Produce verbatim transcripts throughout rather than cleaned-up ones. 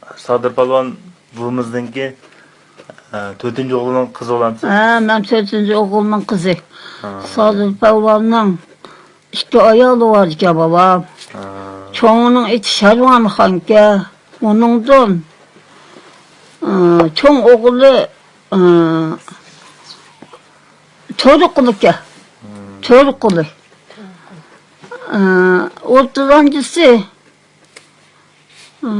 سادىر پالۋان بوۋىمىزنىڭكى، ئە، تۆتىنچى ئوغلىنىڭ قىزى بولامسىز؟ ھە، مەن تۆتىنچى ئوغلىنىڭ قىزى. ھا. سادىر پالۋاننىڭ ئىككى ئايالى بار ئىكەن، بابام. ھا. چوڭىنىڭ ئېتى شەرۋانخانكەن. ئۇنىڭدىن، ئە، چوڭ ئوغلى، ئە، تۆرە قۇلىكەن. ھا. تۆرە قۇلى. ئە، ئوتتۇرانچىسى، ئە،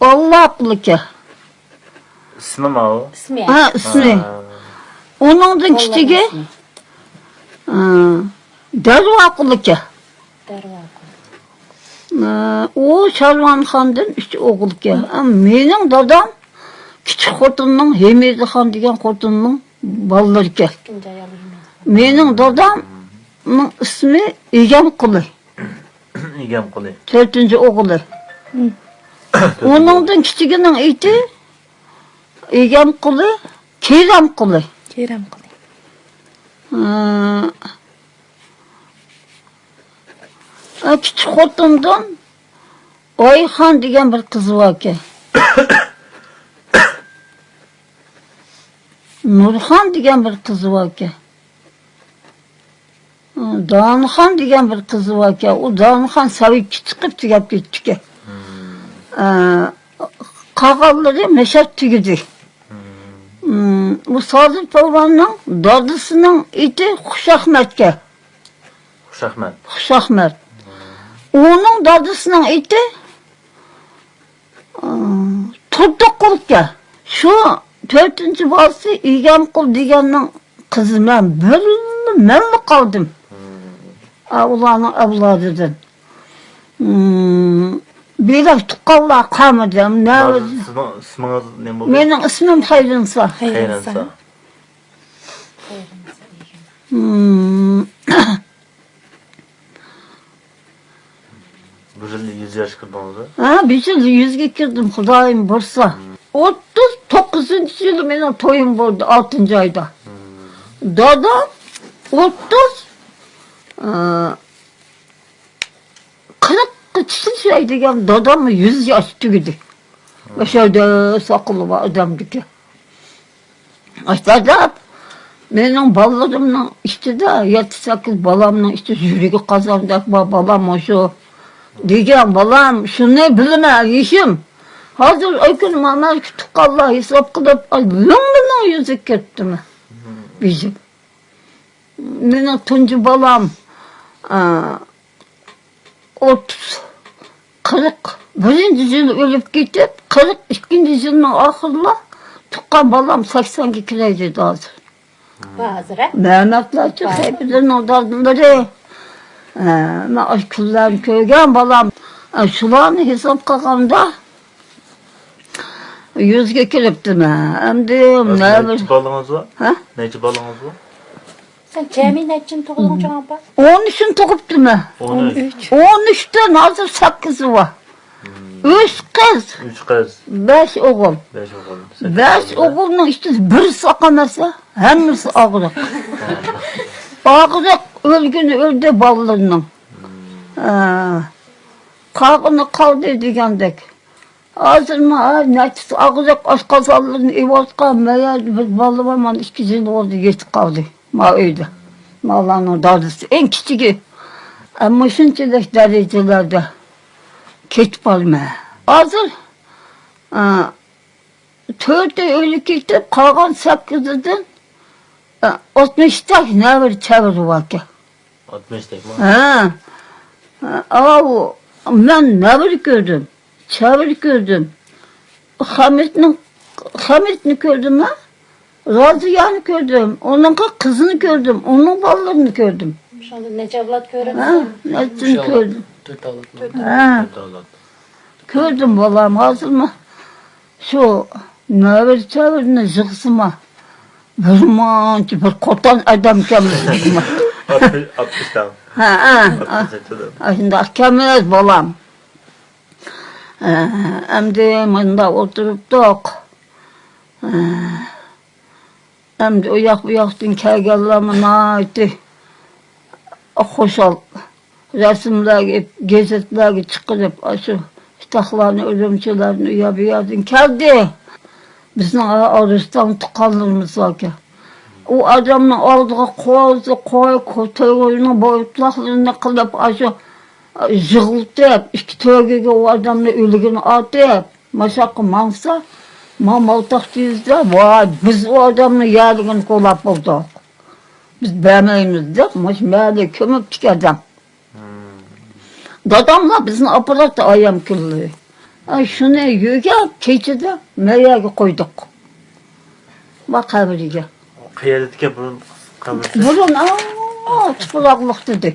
ئاللا قۇلىكەن. ئىسمىما ئۇ؟ ئىسمى. ھە، ئىسمى. ھا. ئۇنىڭدىن كىچىكى، ئە، دەرۋا قۇلىكەن. دەرۋا قۇلى. ئە، ئۇ شارۋانخاندىن ئۈچ ئوغۇلكەن. ئە، مېنىڭ دادام كىچىك خوتۇننىڭ، ھېمىدىخان دېگەن خوتۇننىڭ بالىلىرىكەن. ئىككىنچى ئايالى ھېمىدىخان. مېنىڭ دادامنىڭ ئىسمى ئىگەم قۇلى. ئىگەم قۇلى. تۆتىنچى ئوغلى. ئۇنىڭدىن كىچىكىنىڭ ئېتى ئىگەم قۇلى، كېرەم قۇلى. كېرەم قۇلى. ئە، ئە، كىچىك خوتۇندىن ئايخان دېگەن بىر قىزى باركەن. نۇرخان دېگەن بىر قىزى باركەن. دانىخان دېگەن بىر قىزى باركەن. ئۇ دانىخان سوۋېتكە چىقىپ تۈگەپ كېتىپتىكەن. ئە، قالغانلىرى مەشەدە تۈگىدى. ئۇ سادىر پالۋاننىڭ دادىسىنىڭ ئېتى خۇشئەخمەتكەن. خۇشئەخمەت. خۇشئەخمەت. ئۇنىڭ دادىسىنىڭ ئېتى، ئى، تۇردۇققۇلكەن. شۇ تۆتىنچى بالىسى ئىگەمقۇل دېگەننىڭ قىزى مەن. بىرلا مەنلا قالدىم. ئا، ئۇلارنىڭ ئەۋلادىدىن. بىراق تۇغقانلار قالمىدى. نە- سىزنىڭ ئىسمىڭىز نېمە بولدى؟ مېنىڭ ئىسمىم خەيرىنسا. خەيرىنسا. بۇ يىل يۈز ياشقا كىردىڭىزمۇ؟ ھە، بۇ يىل يۈزگە كىردىم، خۇدايىم بۇيرۇسا. ئوتتۇز توققۇزىنچى يىلى مېنىڭ تويۇم بولدى، ئالتىنچى ئايدا. دادام ئوتتۇز، ئە، قىرىققا چىقىشاي دېگەن، داداممۇ يۈز ياش تۈگىدى. ئاشۇ يەردە ساقىلى بار ئادەمدىكى. ئاشۇنداق دەپ، مېنىڭ بالىلىرىمنىڭ ئىچىدە، يەتتە سەككىز بالامنىڭ ئىچىدە يۈرىكى قازاندەك بار بالام مۇشۇ دېگەن بالام، شۇنى بىلىمەن، يېشىم. ھازىر ئايكۈن مانا تۇغقانلار ھېساب قىلىپ، ئاي، لىڭ-لىڭ يۈزۈپ كەتتىم بېشىم. مېنىڭ تۇنجى بالام، ئا، ئوتتۇز، قىرىق بىرىنچى يىل ئۆلۈپ كېتىپ، قىرىق ئىككىنچى يىلنىڭ ئاخىرىلا تۇغقان بالام سەكسەنگە كىرەي دېدى ھازىر. بار ھازىر، ھە؟ مەمەتلەرچۇ بار. سەيپىدىننىڭ دادىلىرى، ھە، مەن ئاشۇ كۈنلەرنى كۆرگەن بالام. ھە، شۇلارنى ھېساب قىلغاندا، يۈزگە كىرىپتىمەن. ئەمدى ھازىر نەچچە بالىڭىز بار؟ ھە؟ نەچچە بالىڭىز بار؟ سەن جەمئىي نەچچىنى تۇغدۇڭ، چوڭ ئاپا؟ ئون ئۈچنى تۇغۇپتىمەن. ئون ئۈچ. ئون ئۈچتىن ھازىر سەككىزى بار. ئۈچ قىز، ئۈچ قىز. بەش ئوغۇل. بەش ئوغۇل. بەش ئوغۇلنىڭ ئىچىدە بىرسى ساق ئەمەس، ھەممىسى ئاغرىق. ئاغرىق ئۆلگىنى ئۆلدى بالىلىرىنىڭ. ھە. قالغىنى قالدى دېگەندەك. ھازىر ما، نەچچىسى ئاغرىق ئاشقازانلىرىنى ئېۋاتقان، ما يەردە بىر بالا بار، مانا ئىككى يىل بولدى يېتىپ قالدى. ما ئۆيدە. مالارنىڭ دادىسى، ئەڭ كىچىكى. ئەمما شۇنچىلىك دەرىجىلەردە كېتىپ قالمە. ھازىر، ئا، تۆتى ئۆلۈپ كېتىپ، قالغان سەككىزىدىن، ئا، ئاتمىشتەك نەۋرە چەۋرە باركەن. ئاتمىشتەكمۇ؟ ھە. ئاۋۇ، مەن نەۋرە كۆردۈم، چەۋرە كۆردۈم. خەمىتنىڭ، خەمىتنى كۆردۈم، ھە؟ رازىيەنى كۆردۈم، ئۇنىڭ قىزىنى كۆردۈم، ئۇنىڭ بالىلىرىنى كۆردۈم. شۇندا نەچچە ئەۋلاد كۆرۈپ؟ ھە، نەچچىنى كۆردۈم. تۆت ئەۋلاد. ھە. تۆت ئەۋلاد. كۆردۈم بالام، ھازىرمۇ شۇ نەۋرە چەۋرىنى يىغسىما، بىر مانچە بىر قوتان ئادەمكەنمىز بىزمۇ. ئاتمىش، ئاتمىش دەڭ. ھە، ھە. ئاتمىش نەچچە دەڭ. ئاشۇنداق ئىكەنمىز بالام. ھە، ئەمدى مۇندا ئولتۇرۇپتۇق. ھە. ئەمدى ئۇ ياق بۇ ياقتىن كەلگەنلەرمۇ ناھايىتى خۇشال. رەسىملەرگە، گېزىتلەرگە چىقىرىپ، ئاشۇ تاقلارنى، ئۈرۈمچىلەرنى، ئۇ يەر بۇ يەردىن كەلدى. بىزنىڭ ئارۇستان تۇغقانلىرىمىز باركەن. ئۇ ئادەمنىڭ ئالدىغا قوزا، قوي، تويغۇنىڭ بويتىلاقلىرىنى قىلىپ، ئاشۇ يىغلىتىپ، ئىككى تۆگىگە ئۇ ئادەمنىڭ ئۆلۈكىنى ئاتىپ، ماشاققا ماڭسا، ما مالتاق يۈزدە، ۋاي، بىز ئۇ ئادەمنىڭ يەرلىكىنى كولاپ بولدۇق. بىز بەرمەيمىز دەپ، مۇشۇ مەھەللىگە كۆمۈپتىكەن ئادەم. داداملار بىزنى ئاپىراتتى ئايام كۈنلىرى. ئاي، شۇنى يۆگەپ، كېچىدە مەيەگە قويدۇق. ما قەبرىگە. قەيەردىكى بۇرۇن قەبرىسى؟ بۇرۇن، ئا، تۇپراقلىق دېدى.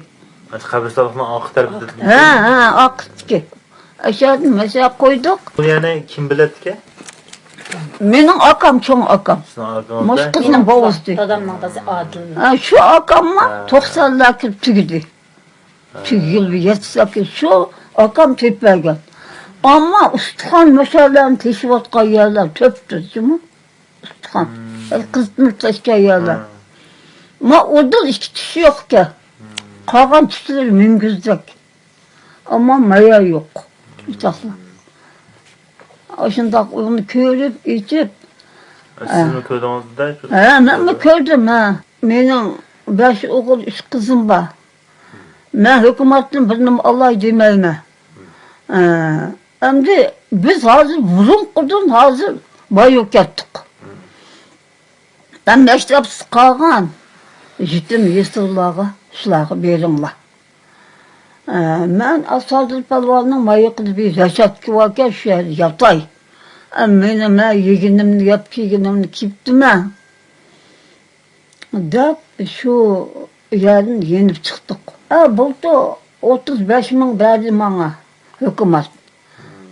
قەبرىستانلىقنىڭ ئارقا تەرىپىدە. ھە، ھە، ئارقىدىكى. ئاشۇ يەردىن مەشە قويدۇق. بۇ يەنى كىم بىلەتتىكەن؟ مېنىڭ ئاكام، چوڭ ئاكام. سىزنىڭ ئاكىڭىز مۇشۇ قىزنىڭ بوۋىسى. دادامنىڭ دادىسى ئادىل. ھە، شۇ ئاكاممۇ ھە. توقسانلار كىرىپ تۈگىدى. ھە. تۈگىگىلى يەتسە، شۇ ئاكام تېپىپ بەرگەن. ئەمما ئۇستىخان مۇشۇلارنى تېشىۋاتقان يەرلەر تۆپتۇر جۇمۇ. ئۇستىخان. مم. قىزىتمىلىق تاشقان يەرلەر. ھە. ما ئۇدۇل ئىككى تۈش يوقكەن. مم. قالغان تۈشلىرى مۈڭگۈزدەك. ئەمما مايا يوق. ئۇچاقلار. ئاشۇنداق ئۇنى كۆرۈپ، ئېچىپ. سىزمۇ كۆردىڭىزدە شۇ؟ ھە، مەنمۇ كۆردۈم، ھە. مېنىڭ بەش ئوغۇل، ئۈچ قىزىم بار. مەن ھۆكۈمەتتىن بىر نېمە ئالاي دېمەيمەن. ھە، ئەمدى بىز ھازىر بۇرۇنقىدىن ھازىر بايىپ كەتتۇق. مەن مەكتەپسىز قالغان يېتىم يېسىرلارغا، شۇلارغا بېرىڭلار. ئە، مەن ئاسادىل پالۋاننىڭ مايىقىدا بىر رەشاتكا باركەن، شۇ يەردە ياتاي. ئە، مېنى، مەن يېگىنىمنى يەپ، كىيگىنىمنى كىيىپتىمەن. دەپ شۇ يەردىن يېنىپ چىقتۇق. ئە، بۇلتۇر ئوتتۇز بەش مىڭ بەردى ماڭا ھۆكۈمەت.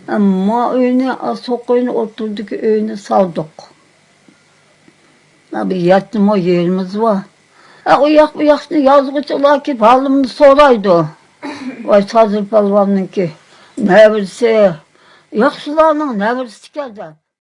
ئە، ما ئۆينى، ئە، سوق ئۆينى، ئوتتۇرىدىكى ئۆينى سالدۇق. ئە، بۇ يەتتە مو يېرىمىز بار. ئە، ئۇ ياق، بۇ ياقنى يازغۇچىلار كېلىپ ھالىمنى سورايدۇ. ۋاي، سادىر پالۋاننىڭكى نەۋرىسى، ياخشىلارنىڭ نەۋرىسىكەن دەپ.